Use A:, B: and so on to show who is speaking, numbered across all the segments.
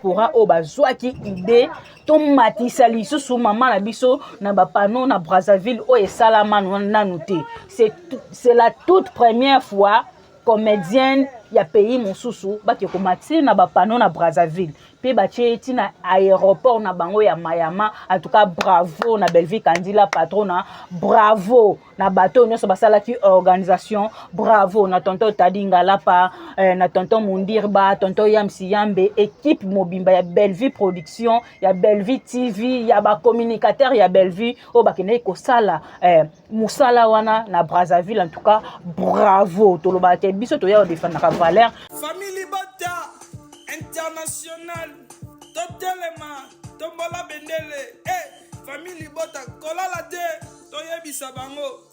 A: Diaspora oyo bazwaki idée tomatisa lisusu mama na biso na bapano na Brazzaville oyo esalama nanu te. C'est la toute première fois comédienne ya pays mosusu bake komatisa na bapano na Brazzaville mpe batie ti na aéroport na bango ya Mayama. En tout cas, bravo na Bellevue Kandila patrona, bravo na bato nyonso basalaki organisation, bravo na tonton Tadi Ngalapa, na tonton Mundirba, tonton Yamsi Yambe, équipe mobimba ya Bellevue Production, ya Bellevue TV, ya bacommunicateur ya Bellevue oyo bakendaki kosala mosala wana na Brazzaville. En tout cas, bravo. Tolobaka te, biso toya kodefendaka valeur.
B: Famille Libota International, totelema, tombola bendele e famille Libota, kolala te. Toyebisa bango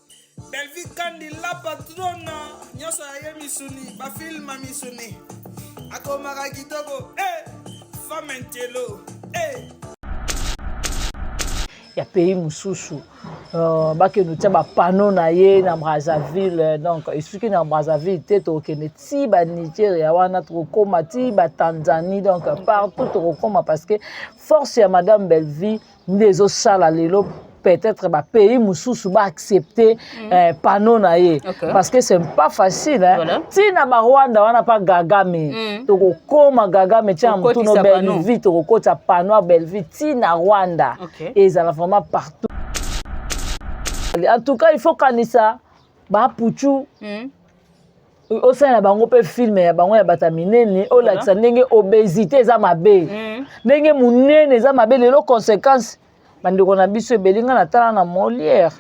B: Bellevue Kandi la patrona, nyonso ya ye misuni, bafilma misuni, akomaka kitoko e femme intello e
C: Ya pays mosusu, bakende otia bapano na ye na Brazzaville. Donc esuki na Brazzaville te, tokokende ti Banigeria wana, tokokóma ti Batanzanie, donc partout tokokóma, parce que force ya madame Bellevue nde ezosala lelo peut-être bapays mosusu baaccepte panneau na ye, parce que c'est pas facile, hein?
A: Voilà.
C: Ntina Barwanda wana mpa Kagame, tokokóma Kagame tia na motuno.
A: Kokotisa panneau.
C: Bellevue, tokokotisa panneau ya Bellevue ntina Rwanda. Ezala vraiment partout. En tout cas, il faut kanisa bapuchu, osalela bango mpe film ya bango ya bato ya minene, olakisa ndenge obésité eza mabe, ndenge monene eza mabe. Lelo conséquence, bandeko na biso ebele, nga natala na Molière,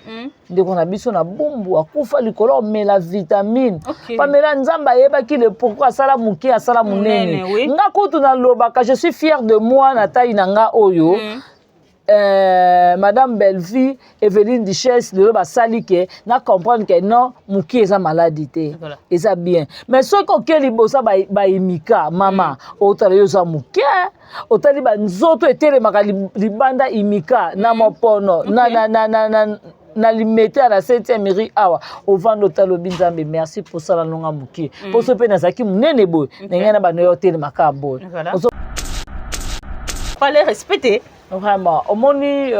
C: ndeko na biso na Bumbu akufa likolo omela vitamine. Pamela, Nzambe ayebaki le pourquoi asala moke, asala monene.
A: Monene, oui.
C: Nga kutu nalobaka, je suis fier de moi na taille na nga oyo. Madame Bellevue, Evelyne Duchesse, lelo basali ke na comprendre ke non, moki eza maladi te. Eza bien. Mais soki oke liboso baimika mama, otala yo oza moke, otali banzoto etelemaka libanda, imika na mopono na Limete ya na 7e rue awa, ovanda, otala, obi: "Nzambe, merci posala nonga moke." Poso mpe nazalaki monene boye, na ngai na bando yo otelemaka boye.
A: Fallait respecter.
C: Vraiment, omoni,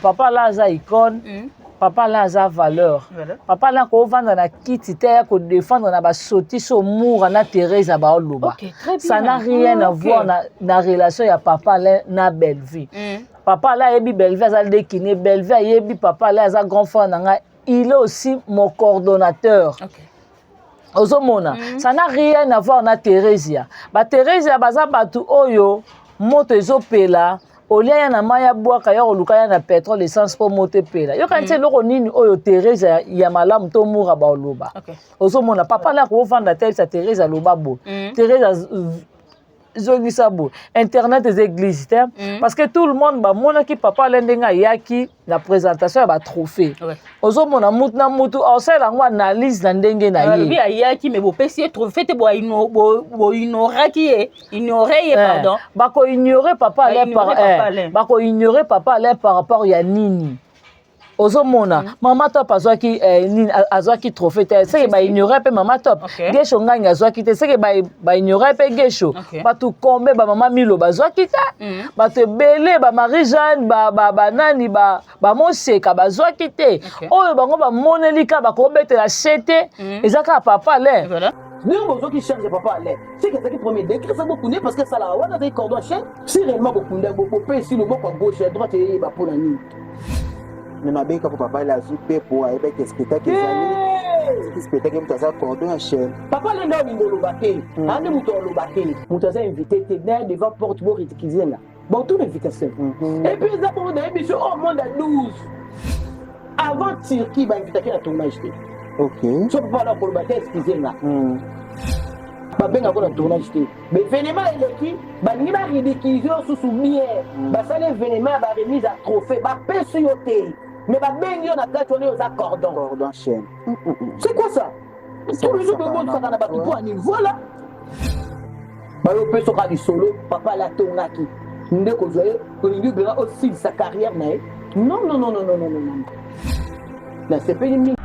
C: papa la aza icône, papa la aza valeur. Papa la kovanda na kiti te ya kodefendre na basotisi omura na Thérèse baoloba.
A: Ok, très bien.
C: Ça n'a rien à voir na relation ya papa la na Bellevue. Papa la ayebi Bellevue aza lekine, Bellevue ayebi papa la aza grand frère na ngai, il est aussi mon coordonnateur. Ozomona, ça n'a rien à voir na Thérésia. Bathérésia baza bato oyo moto ezopela, olia ya na mai ya bwaka, ya koluka ya na pétrole, essence mpo moto epela. Yoka nti eloko nini oyo Thérésia ya malamu to mura baoloba. Ozomona, papa la kovanda te, ayebisa Thérésia aloba boye, Thérésia zongisa boye. Internet eza église te, parce que tout le monde bamonaki papa ale ndenge ayaki na présentation ya batrophée. Ozomona, mutu na mutu aosalela yango analyse na ndenge na
A: Alobi
C: ye.
A: Ayaki me bopesi ye trophée te, boignoraki ye, ignore ye, pardon.
C: Bakoignore papa Alain par
A: Baignore papa Alain.
C: Bakoignore papa Alain par rapport ya nini? Ozomona, mama Top azwaki nini, azwaki trophée te, seke baignore mpe mama Top. Gesho Ngangi azwaki te, seke baignore mpe Gesho. Bato kombe, bamama Milo bazwaki te. Bato ebele, bamarie Jeanne, banani, bamoseka bazwaki te. Oyo bango bamoneli kaka bakobetela se te, eza kaka papa Alain.
D: Ndenge bozwaki charge ya papa Alain, seke azalaki premier degré, sa bokunde, parce que asalaka wana, azalaki cordon ya chaîne. Si réellement bokunda, bopesi loboko ya gauche, ya droite eyeba mpo na nini?
E: Me mabeka mpo papa ele azwi mpepo, ayebaki spectacle ezali, soki spectacle, moto aza cordon ya chaîne.
D: Papa Alain nde olingi oloba te, ande moto oloba te, moto aza invité te na devant porte, boridiculiser nga bon tout l'invitation. Et puis eza bongo, nayebi so au monde à 12 avant Turquie bainvitaki na tournage te. So papa wana koloba te, excuse nga, babengako na tournage te. Baévénement eleki, balingi baridiculiser yo susu bien, basali événement ya baremise ya trophée, bapesi yo te, mais babengi yo na kati wana, yo oza cordon.
E: Cordon chaîne.
D: C'est quoi ça? Tous les jours bobosaka na bato mpo anini? Voilà, bayopesaka lisolo papa alatongaki nde kozwa ye, olingi obela osilisa carrière na ye. Non, non, non, non, non, non, non, nasepeli mingi.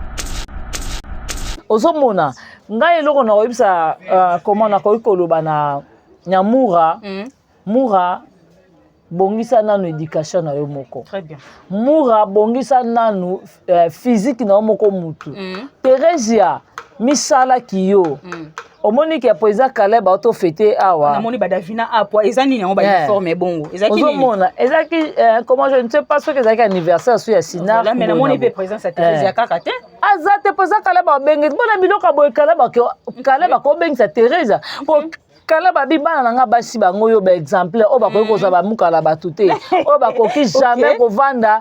C: Ozomona, ngai eloko nakoyebisa, comment nakoki koloba na Nyamura. Mura bongisa nanu education na yo moko.
A: Très bien.
C: Mura bongisa nanu physique na yo moko mutu. Theresia misalaki yo. Omoni ke président Caleb auto fêter awa.
A: Namoni ba Davina apwa eza nini yango ba uniforme bongo. Ezaki nini?
C: Ozomona ezaki comment je ne sais pas soki ezalaki anniversaire so ya Sinar.
A: Voilà, mais namoni pe présence ya Theresia kaka te.
C: Aza te président Caleb abengi bona biloko boye Caleb Caleb akobengisa Theresia. Po kala babi bana na nga basi bango yo ba exemplaire oyo bakoki kozwa bamukala bato te oyo bakoki jamais kovanda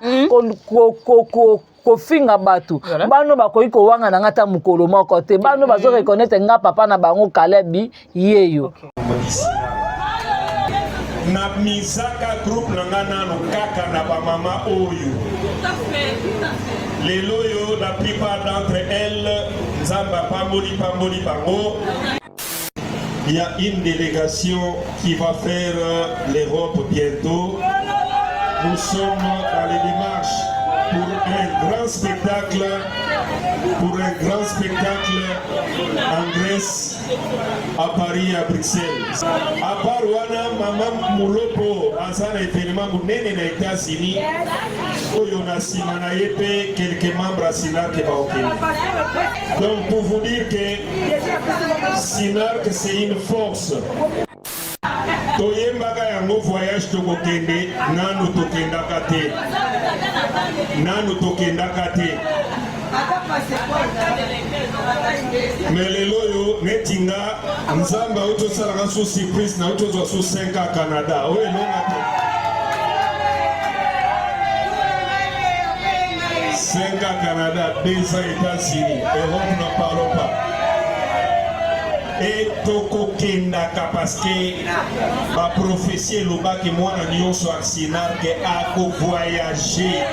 C: kofinga bato bano bakoki kowanga na nga ata mokolo moko te bano bazo reconnaître nga papa na bango Caleb yeyo.
F: Na misaka groupe na nga nano kaka na ba mama oyo lelo oyo la plupart d'entre elles Nzambe apamboli pamboli bango. Il y a une délégation qui va faire l'Europe bientôt. Nous sommes dans les démarches pour un grand spectacle, pour un grand spectacle en Grèce, à Paris, à Bruxelles. À part wana, Maman Mulopo aza na événement monene na États-Unis oyo na nsima na ye mpe quelques membres ya Sinarc baokende. Donc pour vous dire que Sinarc c'est une force. Toyembaka yango voyage tokokende nanu tokendaka te. Nanu tokendaka te. Mais lelo oyo neti nga Nzambe auti osalaka su surprise na auti ozwa su 5 ans Canada oyo elonga te. 5 ans Canada, 2 ans États-Unis, Europe n'en parlons pas. Et tokokendaka parce que ba prophétie elobaki mwana nyonso ya Sinarke akovoyager.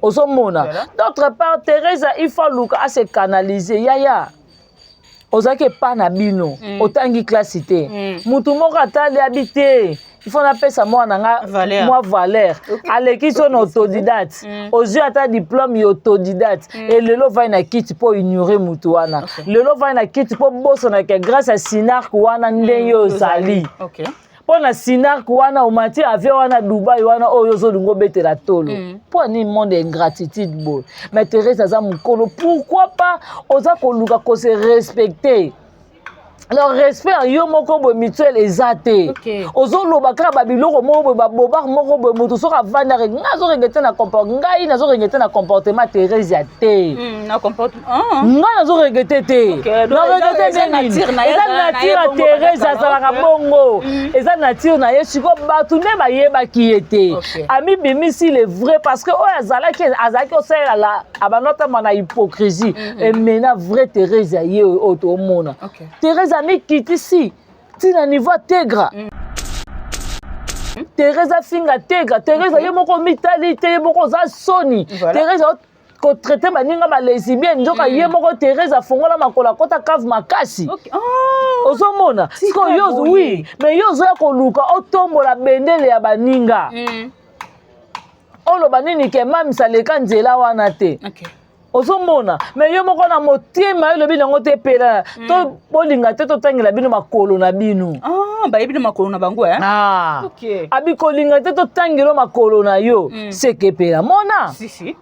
C: Ozomona d'autre part Teresa il faut aluka a se canaliser yaya ozalaki epa na bino otangi classe te mutu moko atali abi te il faut napesa mwana na nga mwa valeur aleki so na autodidacte ozwi ata diplôme ya autodidacte e lelo ovandi na kiti mpo ignore mutu wana lelo ovandi na kiti mpo bosanaka grâce ya Sinarc wana ndenge ozali mpo na Sinarc wana omati avion wana Dubai wana oyo ozolinga obetela tolo mpo ani monde ingratitude boye. Mais Therese aza mokolo, pourquoi pas oza koluka kose respecter? Alors respect yo moko boye mutuel eza te. Ozoloba kaka babiloko moko boye, babobard moko boye, moto soki avandi ake ngai azoregretter na ngai nazoregretter na comportement Theresia te. Ngai nazoregretter te, naregretter nde nini? Eza nature ya Therese, azalaka bongo, eza nature na ye. Sikoyo bato nde bayebaki ye te, amibimisi le vrai parce que oyo azalaki azalaki osalela abanda otamba na hypocrisie emena vrai Therese ya ye oyo toomona. Therese amikitisi ntina niveau ategra. Therese afinga tegra, Therese ye moko mitali te, ye moko oza soni. Therese kotraiter baninga balesbienne, nzoka ye moko Therese afongola makolo akota cave makasi. Ozomona sikoyo yo, oui, mais yo ozoya koluka otombola bendele ya baninga, oloba nini ke mamisa aleka nzela wana te. Ozomona, mais yo moko na motema elobi nango te epela to bolinga te totangela bino makolo na bino.
A: Bayebi na makolo na bango.
C: Abi kolinga te totangela makolo na yo seke epela mona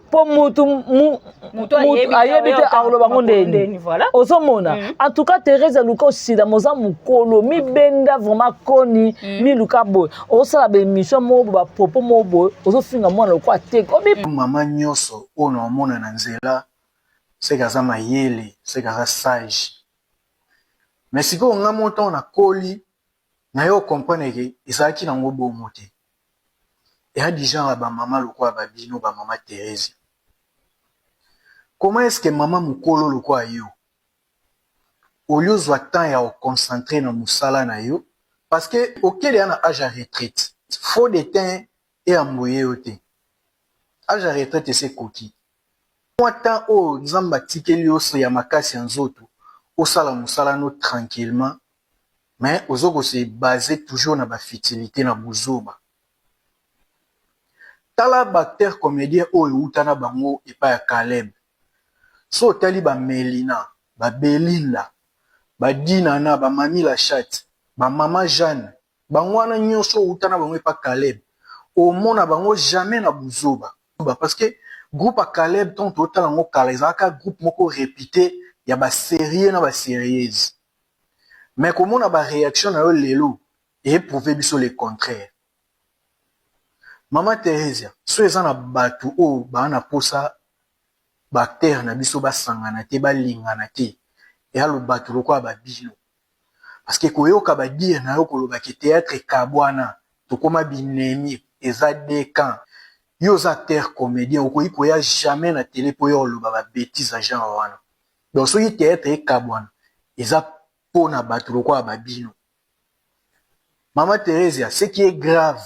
C: mpo mutu ayebi te akoloba ngo ndeni. Ozomona, en tout cas Therese aluka osila moza mokolo mibenda vraiment koni miluka boye osala baémission moko boye, bapropos moko boye, ozofinga mwana lokwa te obi.
G: Mama nyonso oyo na omona na nzela seke aza mayele, seke aza sage, mais sikoyo nga mo ntango nakoli naye ocomprendre ke ezalaki nango bongo te. Eya du genre ya bamama lokola babino bamama Therese. Comment est ce que mama mokolo lokola yo Au lieu ozwa temps ya ko concentrer na musala na yo parce que oke dejà na age ya retraite faux de teint e embrouiller yo te. Age ya retraite esi ekoki. Mwa temps oyo Nzambe atikeli yo ya makasi ya nzoto osala musala no tranquillement mais ozo ko se baser toujours na ba futilites na buzoba. Tala ba acteurs comediens oyo owuta na bango epai ya Caleb. Soki otali ba Melina, ba Belinda, ba Dinana, ba Mamie la chatte, ba Mama Jeanne, bango wana nyoso owuta na bango epa Caleb, omona bango jamais na buzoba. Parce que groupe ya Caleb tango totala yango kala ezalaka groupe moko repute ya ba serieux na ba serieuse. Mais komona ba reaction na yo lelo e prouver biso le contraire. Mama Theresia, soki eza na batu oyo baza na posa ba acteurs na biso basangana te, balingana te, eya batu lokola ba bino. Parce que koyoka ba dire na yo koloba ke theatre ekabwana, tokoma binemi, eza deux camps. Yo oza acteur comedien, okoki koya jamais na tele po oya koloba ba betises ya genre wana. Donc soki theatre ekabwana, eza po na batu lokola ba bino. Mama Theresia, ce qui est grave,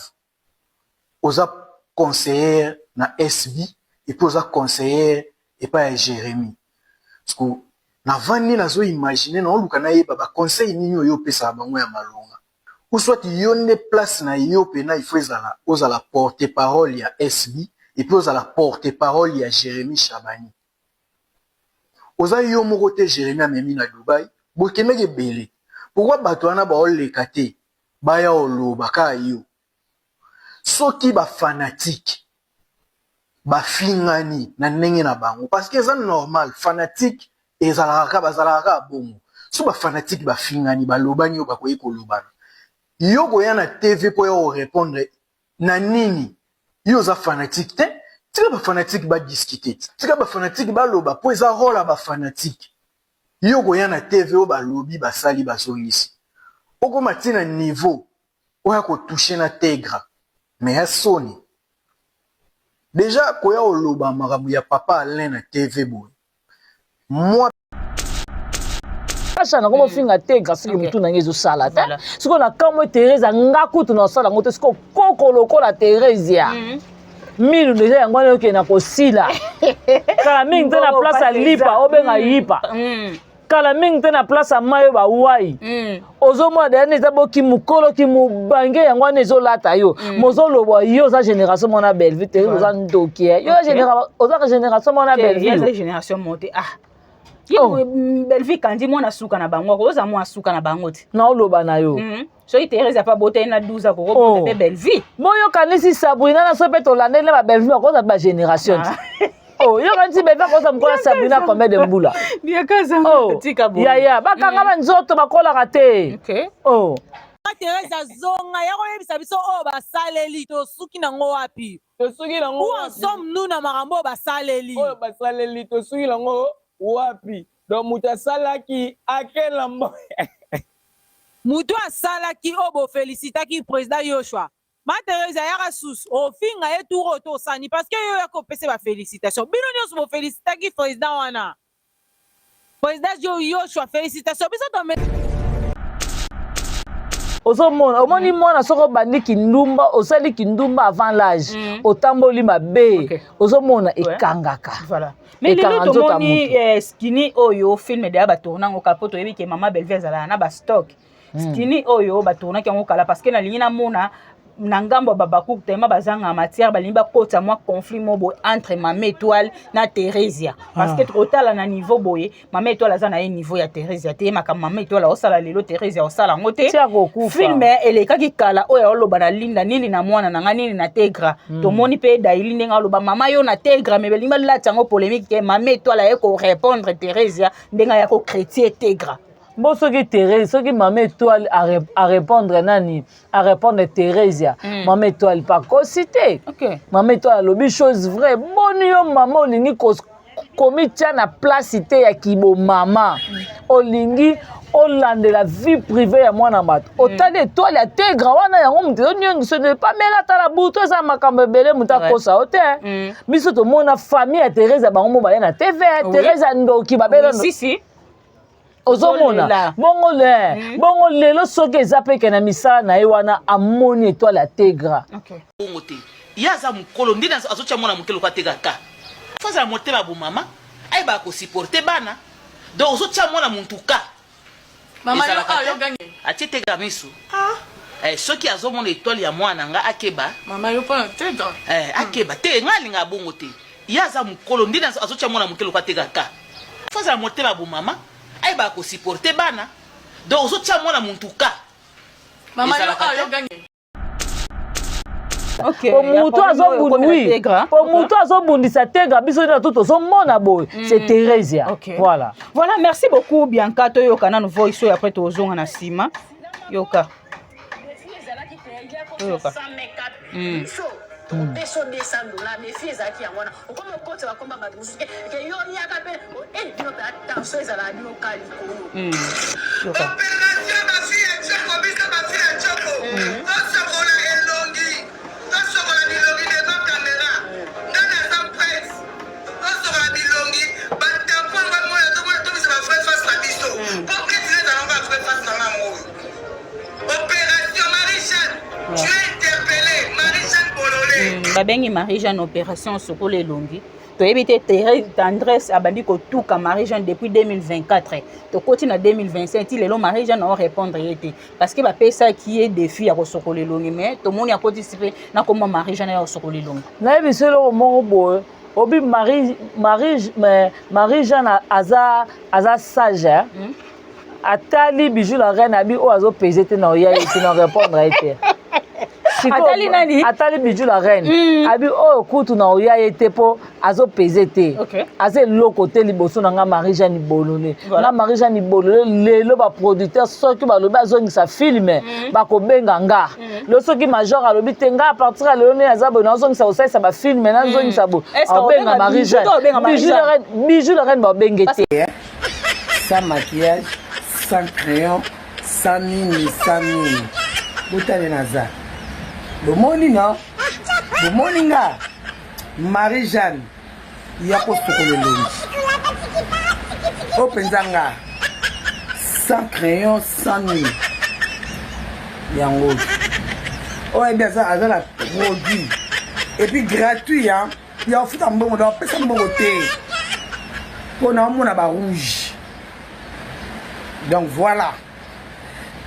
G: oza conseillère na SB et puis oza conseillère epai ya Jeremie. Parce que navandi nazo imaginer naoluka nayeba ba conseil nini oyo opesaka bango ya malonga. Ou soit yo nde place na yo pena il faut ezala ozala porte-parole ya SB et puis ozala porte-parole ya Jeremie Chabani. Oza yo moko te Jeremie amemi na Dubaï, bokendaki ebele. Pourquoi bato wana baoleka te baya oloba kaka yo? Soki ba fanatique bafingani na ndenge na bango parce que eza normal, fanatique ezalaka kaka, bazalaka kaka bongo. So ba fanatique bafingani, balobani oyo bakoki kolobana, yo koya na TV mpo ya korepondre na nini? Yo oza fanatique te, tika ba fanatique ba discuter, tika ba fanatique baloba po eza role ya ba fanatique. Yo koya na TV oyo balobi basali bazongisi, okoma ti na niveau oya ko toucher na Tegra, mais ya soni. Dejà koya oloba makambo ya papa Alain na TV boye, moi
C: Asha nango bofinga te grâce que mutu nange ezosala te sikoyo na kamwe Therese nga kutu na osala yango te sikoyo koko lokola Theresia minu deja yango wana okende na kosila kala mingi te na place ya lipa obenga yipa kala mingi te na place ya mai oyo bawai ozomona deja nde eza boki mokolo ki mobange yango wana ezolata yo mozoloba yo oza génération mwana Bellevue te oza ndoki yo oza génération mwana Bellevue
A: génération moko te ah ye oh. Bellevue kandi mwana suka na bango akoza mwana suka na bango te
C: naoloba na yo
A: Soki Therese apa bota na 12 ans koko bota pe Bellevue.
C: Boyokanisi Sabrina na so pe tolandeli na ba Bellevue bakoza ba génération ti. Oh, yokanisi Bellevue akoza mokolo Sabrina combien de mbula?
A: Oh, tika
C: boye. Ya ya, bakanga ba nzoto bakolaka te.
A: Okay.
C: Oh.
H: Therese azonga ya koyebisa biso oyo basaleli tosuki nango wapi?
B: Tosuki nango
H: Où en sommes-nous na makambo oyo basaleli?
B: Oyo basaleli tosuki nango wapi? Donc moto asalaki akela mbo
H: Mutu asalaki oyo bo felicitaki president Yoshua ma Therese ayaka susu ofinga ye tour oyo to osani parce que yo oyaki opesa ye ba felicitation bino nionso bo felicitaki president wana president Yoshua felicitation biso to
C: Ozomona omoni mwana soki obandi kindumba osali kindumba avant l'âge otamboli mabe
A: Okay.
C: ozomona ekangaka.
A: Voilà. Mais lelo
C: Ekanga nzoto ya
A: tomoni
C: moto.
A: skinny oyo film deya batourna yango kala mpo toyebi ke mama Bellevue azalaka na bastock. Skinny oyo batournaki yango kala parce que nalingi namona na ngambo ya babakuku tellement bazanga matière balingi bakotisa mwa conflit mo boye entre mama Étoile na Theresia parce que tokotala na niveau boye mama Étoile aza na ye niveau ya Theresia te makambo mama Étoile aosala lelo Theresia aosala yango te
C: Ti akokufa.
A: film elekaki kala oyo aoloba na Linda nini na mwana na nga nini na Tegra tomoni mpe Daili ndenge aloba mama yo na Tegra me balingi balati yango polémique ke mama Étoile aye korépondre Theresia ndenge aya kochrétien Tegra.
C: Bon soki Therese soki mama Étoile a répondre nani a répondre Theresia mama Étoile pakosi te. Mama Étoile alobi chose vraie boni yo mama olingi komitia na place te ya kibomama olingi olandela vie privée ya mwana bato otali étoile ya Tegra wana yango moto ezoniongiso te pamela tala butu eza makambo ebele moto akosa yo te biso tomona famille ya Therese bango mo baye na TV Therese ya ndoki babela
A: Si si.
C: Ozomona bongo le mm. Bongo lelo soki eza mpe ke na misala na ye wana amoni etoile ya Tegra.
A: Okay.
I: Bongo te, ye aza mokolo ndeni azotya mwana moke lokola Tegra ka fo azala motema bomama, ayebaka kosupporte bana. Donc ozotya mwana muntu ka ezalaka te, atie Tegra misu. Ah. Soki azomona etoile ya mwana nga, akeba.
J: Mama, yo mpona Tegra.
I: Akeba te, nga alingaka bongo te. Ye aza mokolo ndeni azotya mwana moke lokola Tegra ka fo azala motema bomama, ayebaka kosupporte bana. Donc ozotya mwana muntu ka ezalaka te.
C: Po motu azobundisa Tegra, biso nde to tozomona boye, c'est Theresia. Voilà.
A: Voilà, merci beaucoup Bianca. Toyoka nanu voice oyo, après tozonga na nsima. Yoka, toyoka.
K: Tokopesa yo 200 $. Défi ezalaki yango wana. Okomi okotisa bakomba bato mosusu ke yo yaka mpe bino mpe attention, ezalaka bino ka likolo.
L: Opération bafille ya Tshoko, biso bafille ya Tshoko, tosokola elongi, tosokola bilongi devant caméra. Nga naza prête, tosokola bilongi, batampon ngo moyo, tomona tobisa ba vraie face na biso, po keti ezala ngo ba vraie face na nga moyo. Opération Marie Jeanne, tu es interpellée, Marie Jeanne Bololé.
A: Babengi Marie Jeanne, opération sokola elongi. Toyebi te, Tendresse abandi kotuka Marie Jeanne depuis 2024, tokoti na 2025, ti lelo Marie Jeanne aorépondre ye te, parce que bapesaki ye défi ya kosokola elongi, mais tomoni akotisi mpe na komba Marie Jeanne ya kosokola elongi.
C: Nayebi so eloko moko boye, obi Marie, Marie, Marie Jeanne aza sage, hein? Atali Bijou la reine, abi oyo azopese te na oya ye te, na répondre ye te.
A: Atali nani?
C: Atali Bijou la reine, abi oyo kutu na oya ye te mpo azopese te, aza eloko te liboso na nga Marie Jeanne Bolole. Nga Marie Jeanne Bolole, lelo baproducteur soki balobi azongisa film, bakobenga nga. Lelo soki major alobi te, nga à partir ya lelo nde naza boye, nazongisa kosalisa bafilm, nazongisa boye, abenga Marie Jeanne Bijou la reine, babenge te.
M: Sans maquillage, sans crayon, sans nini, sans nini. Botale naza. Bomoni no? Bomoni nga? Marie Jeanne ya kosukola elongi. Oyo mpenza nga. Sans crayon, sans nini. Yango. Oyo yebi aza aza na produit. Et puis gratuit, hein. Ya ofuta mbongo, donc apesa mbongo te mpo na omona ba rouge. Donc voilà,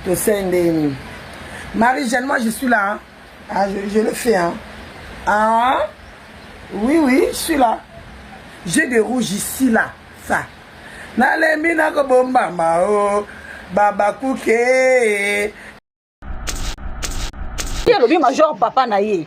M: tosali ndenge Marie Jeanne, moi je suis là, hein? Ah, je le fais, hein? Ah oui, oui, je suis là, j'ai des rouges ici, là. Ça nalembi nakobombama o babakuke.
A: Alobi major papa na ye.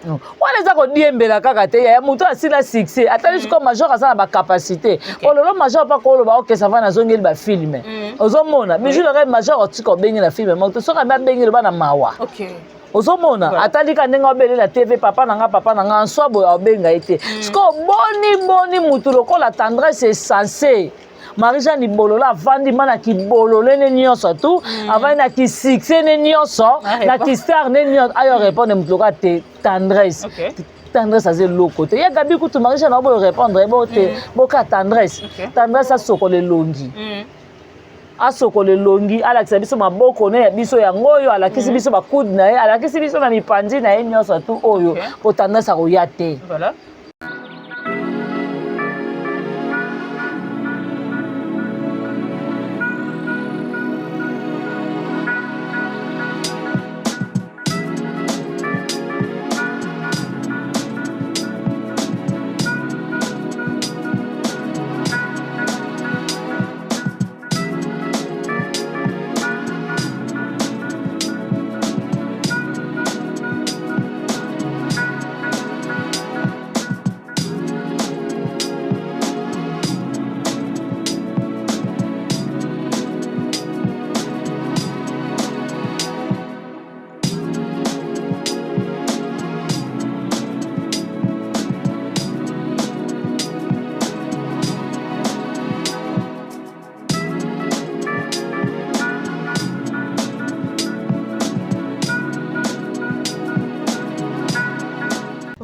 C: Wana eza kodiembela kaka te. Yaya, moto asila succès, atali sikoyo major aza na bacapacité. Po lelo major mpa koloba oke ça va, nazongeli bafilm. Ozomona Bijou la reine, major otika obengi na film moko te. Soki abi abengi, loba na mawa. Ozomona atali ka ndenge abelela TV, papa na nga, papa na nga answa boye, abenga ye te. Sikoyo boni boni mutu lokola Tendresse essence Marie Jeanne Bolola avandi ma na kibolole ne nyonso tu, avandi na kisuccès ne nyonso, na kistar ne nyonso, ayo répondre motu lokola te Tendresse. Tendresse aza eloko te. Ya Gabi kutu Marie Jeanne aboyo répondre bo te, boka Tendresse. Tendresse asokola elongi, asokola elongi, alakisa biso maboko ne ya biso yango oyo alakisi biso bakude na ye, alakisi biso na mipanzi na ye nyonso tu oyo, po Tendresse akoya te.
A: Voilà.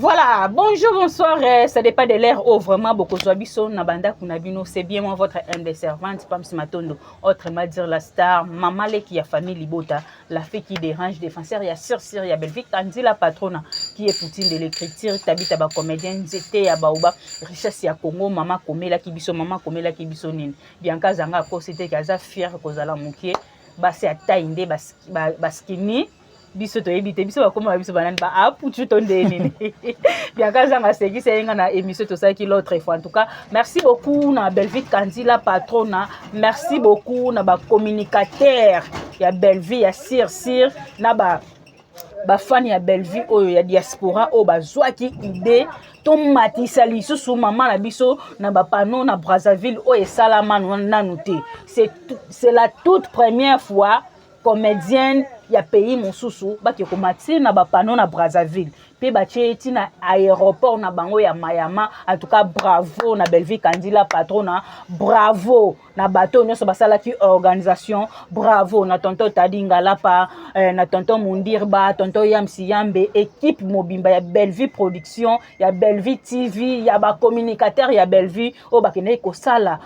A: Voilà, bonjour, bonsoir, ça dépend de l'heure oh, vraiment bokozwa biso na bandako na bino, c'est bien moi votre humble servante Pams Matondo, autrement dire la star, maman leki ya famille Libota, la fille qui dérange, défenseur ya Sir Sir ya Belgique, Kandi la patrona qui est Poutine de l'écriture, Tabita ba comédien, Nzete ya Baoba, richesse ya Congo, maman komelaki biso, maman komelaki biso nini. Bianca Zanga akosi te aza fier kozala mokie, basi ya taille nde baskini biso toyebi te, biso bakoma na biso banani ba aputu to nde nini. Bianca Zanga asekisa ye nga na émission tosalaki l'autre fois. En tout cas, merci beaucoup na Bellevue Kandila patrona, merci beaucoup na bacommunicateur ya Bellevue ya Sir Sir na ba bafani ya Bellevue oyo ya diaspora oyo bazwaki idée tomatisa lisusu mama na biso na bapano na Brazzaville oyo esalama nanu te. C'est la toute première fois comédienne ya pays mosusu bake komatisa na bapano na Brazzaville mpe batie ti na aéroport na bango ya Mayama. En tout cas, bravo na Bellevue Kandila patrona, bravo na bato nyonso basalaki organisation, bravo na tonton Tadi Ngalapa, na tonton Mundirba, tonton Yamsi Yambe, équipe mobimba ya Bellevue Production, ya Bellevue TV, ya bacommunicateur ya Bellevue oyo bakendaki kosala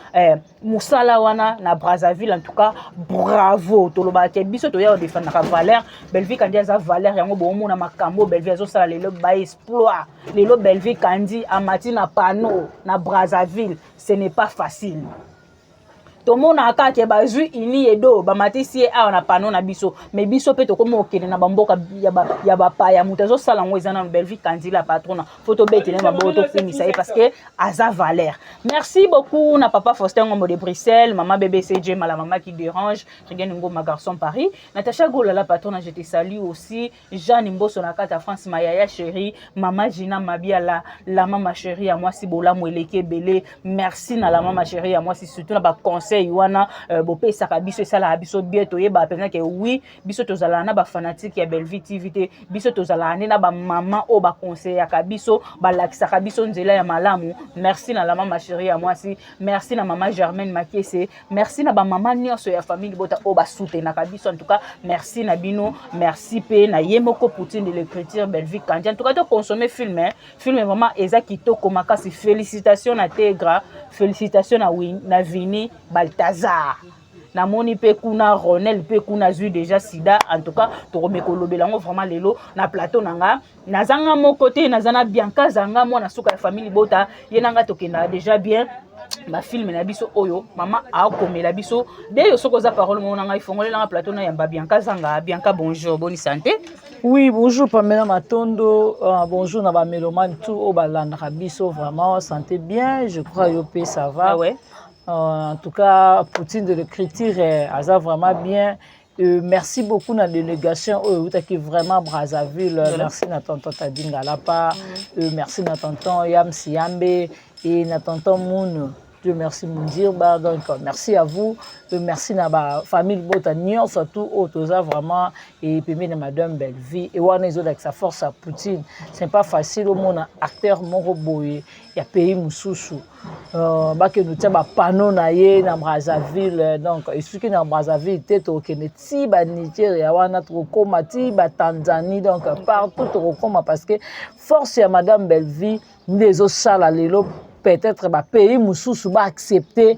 A: mosala wana na Brazzaville. En tout cas, bravo. Tolobaka biso toya kodefendaka valeur. Bellevue Kandi aza valeur, yango boomona makambo Bellevue azosala lelo, baexploit lelo. Bellevue Kandi amati na panneau na Brazzaville, ce n'est pas facile. Tomonaka kaka bazwi ini edo bamatisi ye awa na panneau na biso, mais biso mpe tokomi okende na bamboka ya bapaya. Moto azosala yango eza nano Bellevue Kandila patrona, faut tobetele maboko, tokumisa ye parce que aza valeur. Merci beaucoup na papa Faustin Ngombo de Bruxelles, mama BBCJ Mala, mama qui dérange, Regan Ngoma, garçon Paris, Natacha Gola la patrona, je te salue aussi. Jeanne Mboso na kati ya France, mayaya chérie, mama Gina Mabiala, la mama chérie ya mwasi bolamu eleki ebele. Merci na la mama chérie ya mwasi, surtout na baconseil wana bopesaka biso, esalaka biso bien. Toyebaka mpenza ke oui, biso tozalaka na bafanatike ya Bellevue TV te, biso tozalaka nde na bamama oyo baconseillaka biso, balakisaka biso nzela ya malamu. Merci na la mama chérie ya mwasi, merci na mama Germaine Makese, merci na bamama nyonso ya famille Libota oyo basoutenaka biso. En tout cas, merci na bino, merci mpe na ye moko Poutine de l'écriture, Bellevue Kandi. En tout cas, toconsommer film, hein. Film vraiment eza kitoko makasi. Félicitation na Tegra, félicitation na Vini Baltazar. Namoni mpe kuna Ronel mpe kuna azwi déjà sida. En tout cas, tokomeka kolobela yango vraiment lelo na plateau na nga. Nazanga moko te, naza na Bianca Zanga, mwana suka ya famille Libota. Ye na nga tokendaka déjà bien bafilme na biso oyo mama akomela biso de yo. Soki oza parole moko na ngai, fongolelanga plateau na yamba Bianca Zanga. Bianca, bonjour, boni santé?
C: Oui, bonjour Pamela Matondo, bonjour na bamélomane tout oyo balandaka biso. Vraiment, santé bien, je crois yo mpe ça va?
A: Ah ouais.
C: En tout cas, Poutine de l'écriture aza vraiment bien. Merci beaucoup na délégation oyo eutaki vraiment Brazzaville.
A: Voilà.
C: Merci na tonton Tadi Ngalapa, merci na tonton Yamsi Yambe et na tonton Moon. Dieu merci Mundirba. Donc merci à vous. Merci na ba famille Bota nyonso tout oyo toza vraiment et pembeni na madame Bellevue. Et wana ezolakisa force ya Poutine. C'est pas facile omona acteur moko boye ya pays mosusu bakende otia bapano na ye na Brazzaville. Donc esuki na Brazzaville te, tokokende ti banigeria wana, tokokóma ti batanzanie, donc partout tokokóma, parce que force ya madame Bellevue nde ezosala lelo peut-être bapays mosusu baaccepte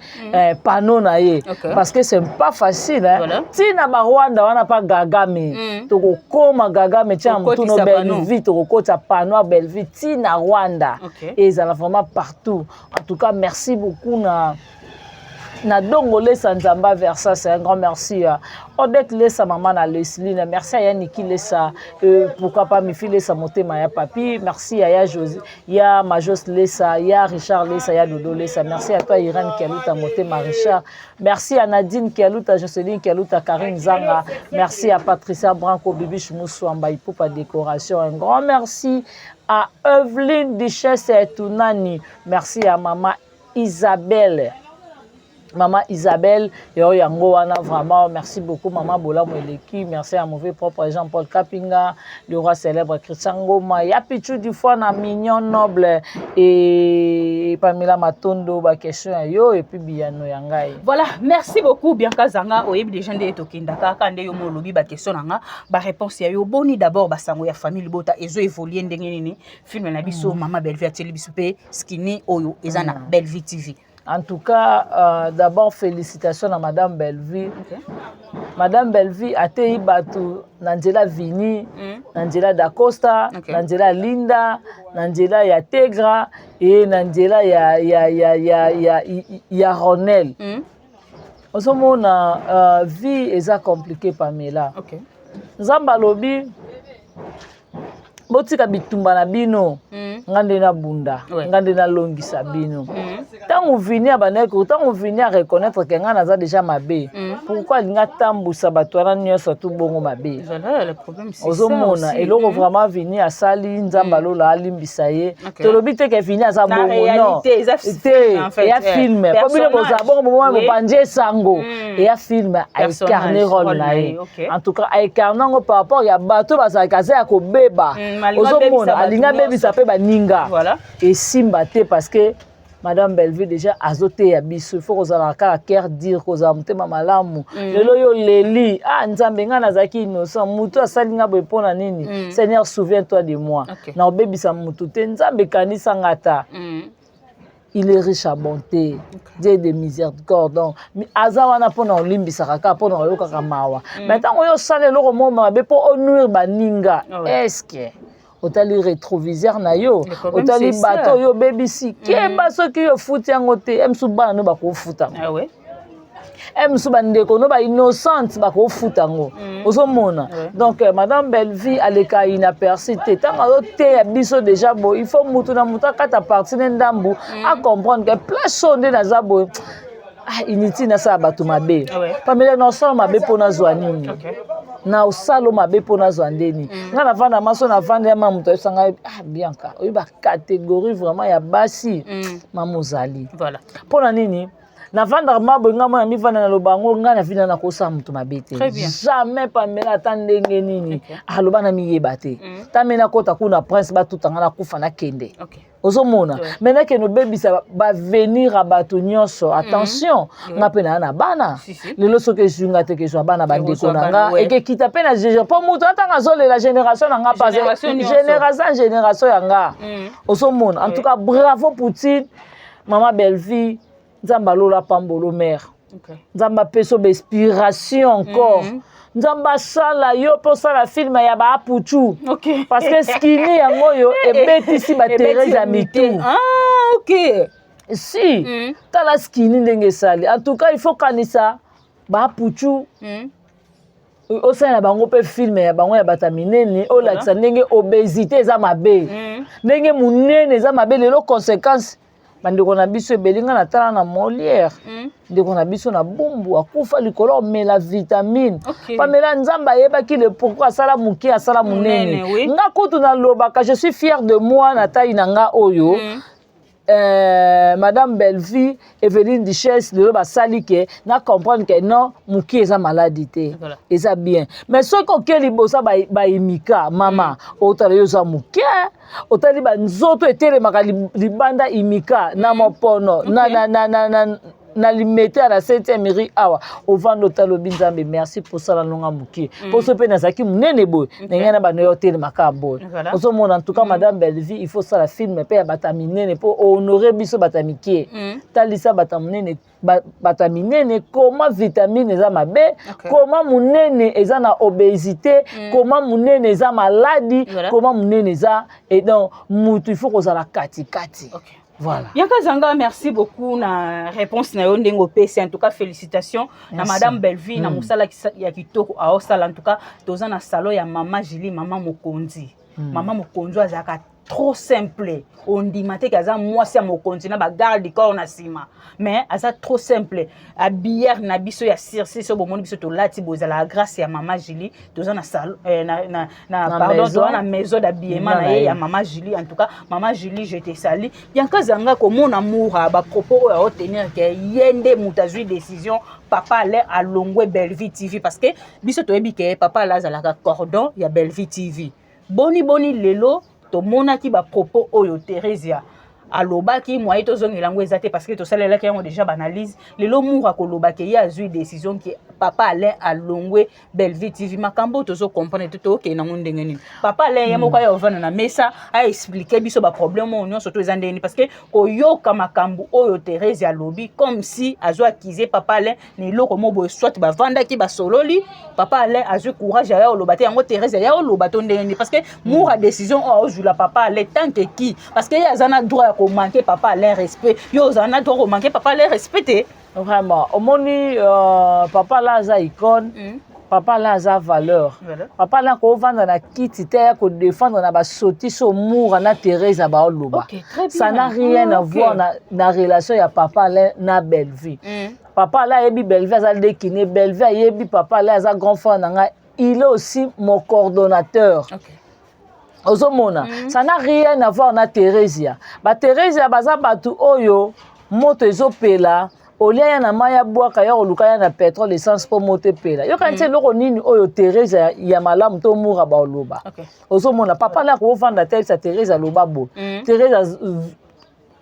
C: panneau na ye, parce que c'est pas facile, hein?
A: Voilà.
C: Ntina barwanda wana mpa Kagame, tokokóma Kagame tia
A: Kokotisa
C: motuno
A: panneau.
C: Bellevue, tokokotisa panneau ya Bellevue ntina Rwanda. Ezala vraiment partout. En tout cas, merci beaucoup na Dongo Lesa Nzamba Versa, c'est un grand merci à Odette Lesa, maman na Leslie, merci à Yannick Lesa, pourquoi pas Mifi Lesa, Motema ya Papi, merci à Ya José, ya Majos Lesa, ya Richard Lesa, ya Dodo Lesa, merci à toi Irène Kialuta, Motema Richard, merci à Nadine Kialuta, Jocelyne Kialuta, Karine Zanga, merci à Patricia Branco, Bibiche Moussouamba, Ipupa Décoration, un grand merci à Evelyne Duchesse Tounani, merci à maman Isabelle. Maman Isabelle, yo yango wana vraiment merci beaucoup maman Bolamu eleki, merci à mauvais propre Jean-Paul Kapinga, le roi célèbre Christian Ngoma, ya Pichu du fois na mignon noble et Pamela Matondo ba question ya yo et puis biyano ya ngai.
A: Voilà, merci beaucoup Bianca Zanga, oyebi déjà nde tokenda kaka nde yo molobi ba question na nga, ba réponse ya yo boni d'abord ba sango ya famille libota ezo évoluer ndenge nini film na biso maman Bellevue atieli biso pe skinny oyo eza na Bellevue TV.
C: En tout cas, d'abord félicitations à Madame Bellevue.
A: Okay.
C: Madame Bellevue ateyi bato na nzela Vini, na nzela Dacosta, na nzela Linda, na nzela ya Tegra et na nzela ya Ronel. Ozomona vie eza compliqué Pamela. Nzambe alobi botika bitumba na bino, nga nde nabunda, nga nde nalongisa bino. Ntango Vini abandaki, ntango Vini areconnaître ke ngai naza déjà mabe, pourquoi alingi atambusa bato wana nyonso tu bongo mabe? Ozomona eloko vraiment Vini asali, Nzambe alola alimbisa ye. Tolobi te ke Vini aza bongo, non te, eya film po bino bozala bongo, bomona bopanzi esango, eya film, aincarne rôle na ye. En tout cas aincarne yango par rapport ya bato bazalaka aza ya kobeba. Ozomona alingi abebisa mpe baninga, esimba te, parce que Madame Bellevue déjà azoteya biso, il faut kozala kaka cœur dur, kozala motema malamu. Lelo yo leli: ah Nzambe, ngai nazalaki innocent, mutu asali nga boye mpo na nini? Seigneur, souviens toi de moi, na obebisa mutu te. Nzambe, kanisa nga ta. Il est riche à bonté, Dieu de miséricorde, donc aza wana mpona olimbisaka kaka, mpona oyokaka mawa. Mais ntango oyo osala eloko moko mabe mpo onuire baninga, est-ce otali rétroviseur na yo, otali bato oyo obebisi? Keba, soki ofuti yango te, ye mosusu bana no bakofuta yango, ye mosusu bandeko no bainnocente bakofuta yango. Ozomona, donc Madame Bellevue aleka inaperçu te. Ntango azoteya biso déjà boye, il faut mutu na mutu akata parti ne ndambu, acomprendre ke place oyo nde naza boye, ah, inutile nasala bato mabe. Pamela, na osala mabe mpo nazwa nini? Na osala mabe mpo nazwa ndeni? Ngai navanda maso, navanda ya ma moto ayebisa ngai: ah Bianca, oyebi bacatégorie vraiment ya basi, mama ozali mpo na nini? Navandaka ma boye, ngai mwana mivanda, naloba yango, ngai navinda, nakosala moto mabe te, jamais. Pamela, ata ndenge nini aloba na miyeba te, ta me nakota kuna prince batuta ngai, nakufa, nakende. Ozomona, me nakende obebisa baavenir ya bato nyonso. Attention, nga mpe naa na bana. Lelo soki ezwi nga te, kezwa bana bandeko na nga, ekekita mpe na gege mpo moto atanga azolela génération na nga, génération génération ya nga. Ozomona, en tout cas bravo Poutine, mama Bellevue, Nzambe alola pambolo mare, Nzambe apesa bainspiration encore, Nzambe asala yo mpo osala film ya baapuchu, parce que skini yango oyo ebetisi baterese ya mitu. Si tala skini ndenge esali, en tout cas il faut kanisa baapuchu, osalela bango mpe film ya bango ya bato ya minene, olakisa ndenge obésité eza mabe, ndenge monene eza mabe. Lelo conséquence, bandeko na biso ebele, ngai natala na Molière, ndeko na biso na Bumbu akufa likolo omela vitamine. Pamela, Nzambe ayebaki le pourquoi asala moke, asala monene. Nga kutu nalobaka, je suis fier de moi na taille na nga oyo. Madame Bellevue, Evelyne Duchesse, lelo basali ke na comprendre ke non, moki eza maladi te, eza bien. Mais soki oke liboso baimika mama, otala yo oza moke, otali banzoto etelemaka libanda, imika na mopono na limete ya na 7e rue awa, ovanda, otala, obi: Nzambe, merci posala nonga moke, poso mpe nazalaki monene boye, ndenge na bando yo otelemaka boye. Ozomona, en tout cas Madame Bellevue, il faut osala film mpe ya bato ya minene mpo honore biso bato ya mike. Talisa bato ya monene, bato ya minene koma vitamine eza mabe, koma monene eza na obésité, koma monene eza maladi, koma monene eza, et donc mutu il faut kozala katikati. Voilà.
A: Bianca Zanga, merci beaucoup na réponse na yo ndenge opesi. En tout cas félicitations na Madame Bellevue na mosala ya kitoko aosala. En tout cas toza na salon ya Mama Julie, Mama Mokonzi. Mama Mokonzi azalaka trop simple. Ondima te ke aza mwasi ya mokonzi na bagarde du corps na nsima, mais aza trop simple. Habilleur na biso ya sursis so bomoni biso tolati boye, ezalaka grâce ya mama Julie. Toza na salon, na pardon, toza na maison d'habillement na ye ya mama Julie. En tout cas, mama Julie, je te salue. Bianca Zanga, komona Mura, bapropos oyo aotenir ke ye nde moto azwi décision papa Alain alongwe Bellevue TV, parce que biso toyebi ke papa Alain azalaka cordon ya Bellevue TV. Boni boni lelo tomonaki bapropos oyo Theresia alobaki, moye tozongela yango eza te, parce que tosalelaki yango déjà baanalyse. Lelo Mura kolobaki ye azwi décision ke papa Alain alongwe Bellevue TV, makambo oyo tozocomprendre te. Tokende yango ndenge nini? Papa Alain ye moko aya ovanda na mesa, aexpliquer biso baproblème oyo nyonso to eza ndenge nini, parce que koyoka makambo oyo Therese alobi, comme si azwi accuser papa Alain na eloko mo boye, soit bavandaki basololi, papa Alain azwi courage aya oloba te, yango Therese aya oloba to ndenge nini? Parce que Mura, décision oyo aozwila papa Alain tant que qui? Parce que ye aza na droit ya komanquer papa Alain respect, yo ozala na droit komanquer papa Alain respect te.
C: Vraiment, omoni, papa la aza icône. Papa la aza valeur.
A: Voilà.
C: Papa la kovanda na kiti te ya kodéfendre na basotisi Mura na Therese baoloba.
A: Okay,
C: ça n'a rien à voir na relation ya papa Alain na Bellevue. Papa Alain ayebi Bellevue aza lekine, Bellevue ayebi papa Alain aza grand frère na ngai, il est aussi mon coordonnateur. Ozomona, ça n'a rien à voir na Theresia. Batheresia baza bato oyo moto ezopela, olia ya na mai ya bwaka ya koluka ya na pétrole, essence, mpo moto epela. Yoka nti eloko nini oyo Therese ya malamu to Mura baoloba. Ozomona, papa la kovanda te, ayebisa Therese aloba boye, Therese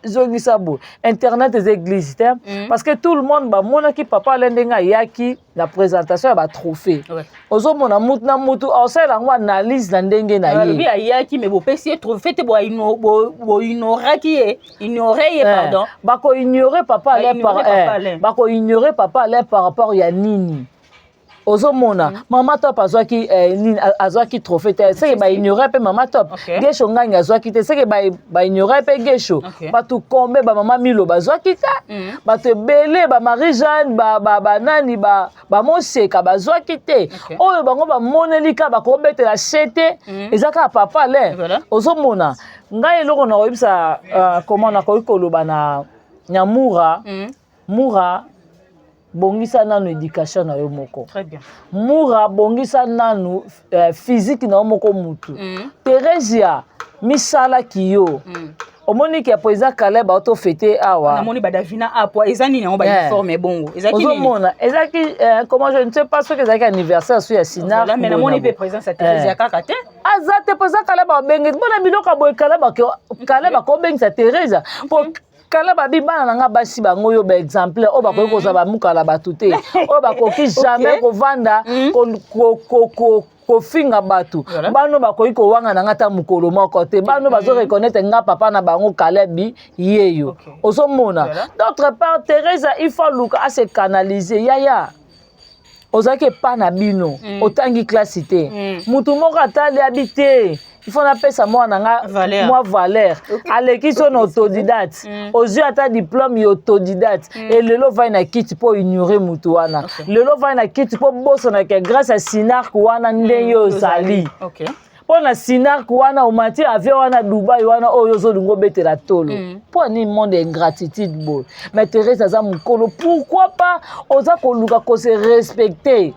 C: zongisa boye. Internet eza église te, parce que tout le monde bamonaki papa Ale ndenge ayaki na présentation ya batrophée. Ozomona, mutu na mutu aosalela yango analyse na ndenge na ye.
A: Alobi ayaki, me bopesi ye trophée te, boignoraki ye, ignore ye, pardon.
C: Bakoignore papa Alain par bakoignore papa Alain par rapport ya nini? Ozomona, mama Top azwaki nini, azwaki trophée te, seke baignore mpe mama Top. Gesho Ngangi azwaki te, seke baignore mpe Gesho. Bato kombe, bamama Milo bazwaki te, bato ebele, bamarie Jeanne, banani, bamoseka bazwaki te. Oyo bango bamoneli kaka bakobetela se te, eza kaka papa Alain. Ozomona, ngai eloko na koyebisa, comment nakoki koloba na Nyamura, Mura, bongisa nanu éducation na yo moko.
A: Très bien.
C: Mura, bongisa nanu physique na yo moko mutu. Theresia, misalaki yo. Omoni ke président Caleb aotofete awa.
A: Namoni badavina apwa, eza nini yango? Bauniforme bongo ezalaki nini?
C: Ozomona, ezalaki comment, je ne sais pas soki ezalaki anniversaire so ya Sinar.
A: Voilà, mais namoni mpe présence ya Theresia kaka te.
C: Aza te. Président Caleb abengisi mpona biloko ya boye. Caleb akobengisa Theresia po kala babi bana na nga basi bango oyo baexemplaire oyo bakoki kozwa bamukala bato te, oyo bakoki jamais kovanda kofinga bato, bano bakoki kowanga na nga ata mokolo moko te, bano bazoreconnaître nga papa na bango Kalebi yeyo. Ozomona, d'autre part, Theresa, il faut aluka ase canaliser. Yaya, ozalaki epa na bino, otangi klasi te, mutu moko atali abi te, il faut napesa mwana nga
A: Valeur.
C: mwa valeur. Aleki so na autodidacte, ozwi ata diplôme ya autodidacte, e lelo ovai na kiti mpo ignore mutu wana. Lelo ovai na kiti mpo bosanaka grâce ya Sinark wana nde yo ozali. Mpo na Sinark wana omati avion wana Dubai wana oyo ozolinga obetela tolo. Mpo ani monde ya ingratitude boye? Mais Therese aza mokolo, pourquoi pas oza koluka kose respecter?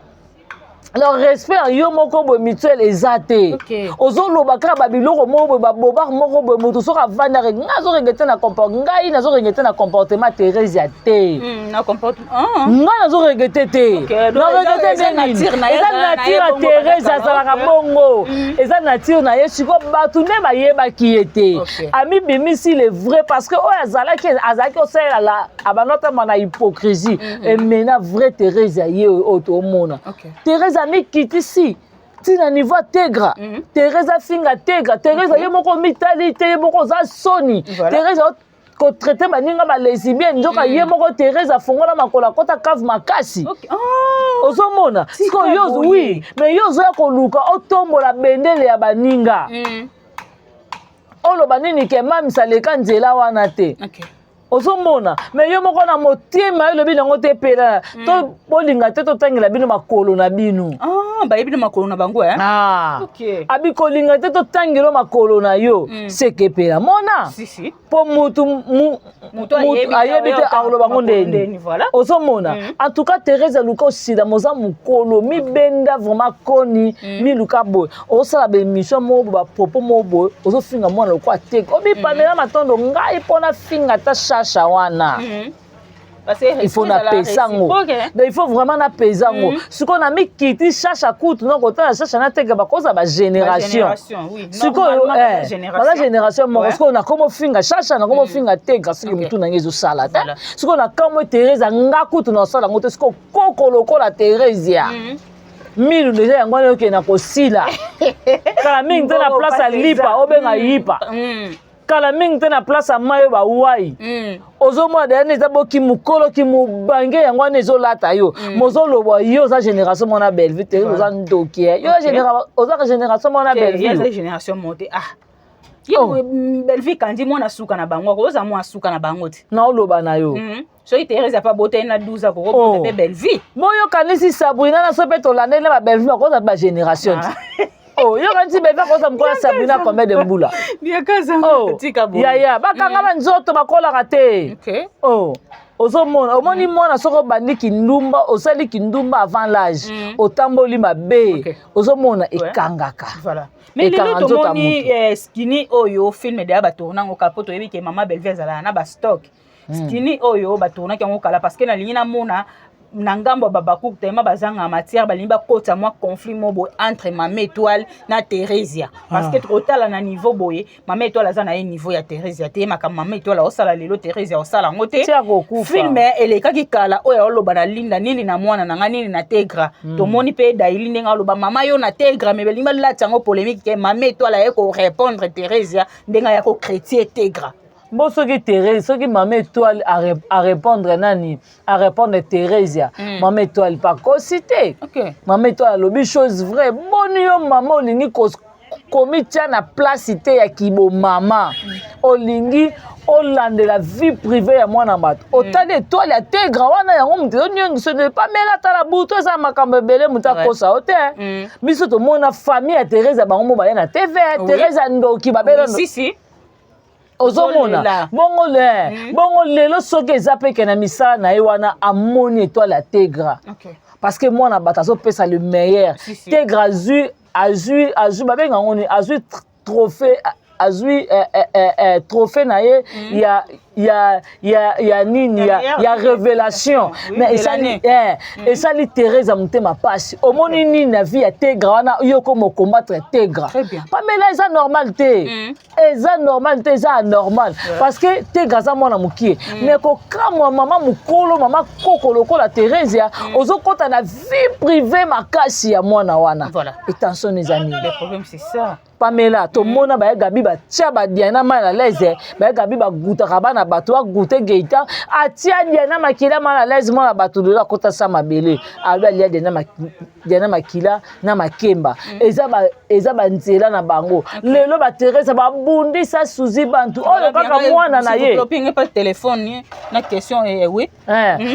C: Alors respect ya yo moko boye mutuel eza te. Ozoloba kaka babiloko moko boye, babobare moko boye. Moto soki avandaka, ngai azoregretter na comport, ngai nazoregretter na comportement Theresia te.
A: Na comportement. Ah.
C: Ngai nazoregretter te.
A: Donc
C: Na regretter
A: eza
C: nde nini?
A: Nature na ye,
C: Eza
A: azala na ye
C: nature ya
A: bongo,
C: Therese,
A: bazalaka,
C: azalaka bongo, eza nature na ye. Sikoyo bato nde bayebaki ye te. Amibimisi le vrai, parce que oyo azalaki osalela la abanda otamba na hypocrisie. Emena vrai Therese ya ye oyo toomona. Therese amikitisi ntina niveau ategra. Therese afinga tegra. Therese ye moko mitali te, ye moko oza soni. Therese kotraiter baninga balesbienne, nzoka ye moko Therese afongola makolo, akɔta cave makasi. Ozomona sikoyo yo,
A: boye.
C: Oui, mais yo ozoya koluka otombola bendele ya baninga. Oloba nini ke mamisa aleka nzela wana te? Ozomona, mais yo moko na motema yo olobi nango te epela. To bolinga te totangela bino makolo na bino.
A: Ah, bayebi na makolo na bango, eh?
C: Ah. Abi kolinga te totangela makolo na yo. Seke epela mona.
A: Si, si.
C: Mpo mutu
A: Mutu ayebi
C: ayebi te akoloba ngo
A: makolo
C: ndeni.
A: ndeni, voilà.
C: Ozomona. En tout cas, Thérèse aluka osila moza mokolo mibenda vraiment koni miluka boye osala baémission moko boye, bapropos moko boye, ozofinga mwana lokola teke obipamela matondo ngai mpo nafinga ata shasha wana.
A: Parce que
C: Il faut napesa yango, donc il faut vraiment napesa yango. Sikoyo na mikiti shasha kutu no kotala shasha na teke bakozala bagénération. Sikoyo baza génération moko. Sikoyo nakoma ofinga shasha, nakoma ofinga teka soki motu na ngai ezosala te. Sikoyo nakamwe Therese, nga kutu nasala yango te. Sikoyo koko lokola Theresia milu deja yango wana okende na kosila kala mingi te na place ya lipa obenga yipa, kala mingi te na place ya mai oyo bawai. Ozomona deya nde eza boki mokolo ki mobange yango wana ezolata yo. Mozoloba yo oza génération mwana Bellevue te, oza ndoki yo ozaka génération mwana Bellevue.
A: Génération moko te. Ah, ye Bellevue kandi mwana suka na bango, akoza mwana suka na bango te.
C: Naoloba na yo.
A: Soki Therese apa bota ye na 12, akokobota mpe Bellevue.
C: Boyokanisi Sabrina na so mpe tolandeli na baBellevue bakoza bagénération te. Oh, yokanisi Bellevue akoza mokolo ya Sabrina combien de mbula? Oh, yaya, bakanga banzoto bakolaka te. Oh, ozomona, omoni mwana soki obandi kindumba, osali kindumba avant l'âge, otamboli mabe, ozomona ekangaka.
A: Voilà. Mais lelo tomoni skini oyo film deya batourna yango kala, mpo toyebi ke mama Bellevue azalaka na bastock. Skini oyo batournaki yango kala, parce que nalingi namona na ngambo ya babakuku tellement bazanga matière, balingi bakota mwa conflit mo boye entre mama Étoile na Thérésia, parce que tokotala na niveau boye, mama Étoile aza na ye niveau ya Thérésia te. Makambo mama Étoile aosala lelo, Thérésia osala yango te. Film elekaki kala oyo aoloba na Linda nini na mwana na nga nini na Tegra. Tomoni mpe Daili ndenge aloba mama yo na Tegra, me balingi balati yango polémique ke mama Étoile aye korépondre Thérésia ndenge aya kochrétien Tegra.
C: Bo soki Thérèse, soki mama Étoile arépondre nani, arépondre Thérésia, mama Étoile pakosi te. Mama Étoile alobi chose vraie. Boni yo mama olingi komitia na place te ya kibomama, olingi olandela vie privée ya mwana bato. Otali étoile ya Tegra wana, yango moto ezoniongiso pamela. Tala butu eza makambo ebele, moto akosa yo te. Biso tomona famille ya Therese bango mo baya na TV. Therese ya ndoki babela.
A: Si, si.
C: Ozomona bongo le bongo lelo soki eza mpe ke na misala na ye wana amoni étoile ya Tegra, parce que mwana bato azopesa le meilleur. Tegra azwi azwi azwi, babenga yango nini, azwi trophée, azwi trophée na ye ya nini, ya révélation. Mais esali esali Thérèse ya motema pasi. Omoni nini na vie ya Tegra wana, yo koma combattre Tegra? Pamela, eza normal te, eza normal te, eza anormal, parce que Tegra aza mwana mokie. Mais kokamwa mama mokolo, mama koko lokola Thérésia, ozokɔta na vie privée makasi ya mwana wana, attention, eza nini? Pamela, tomona baye Gabi batia badiana mal à l'aise, baye Gabi bagutaka bana bato, bagute Geita atia Diana makila mal à l'aise. Mwana bato lelo akota sa mabele, alobi alia Diana makila na makemba. Eza banzela na bango. Lelo baTherese babundisa Suzi bantu oyo kaka mwana na ye.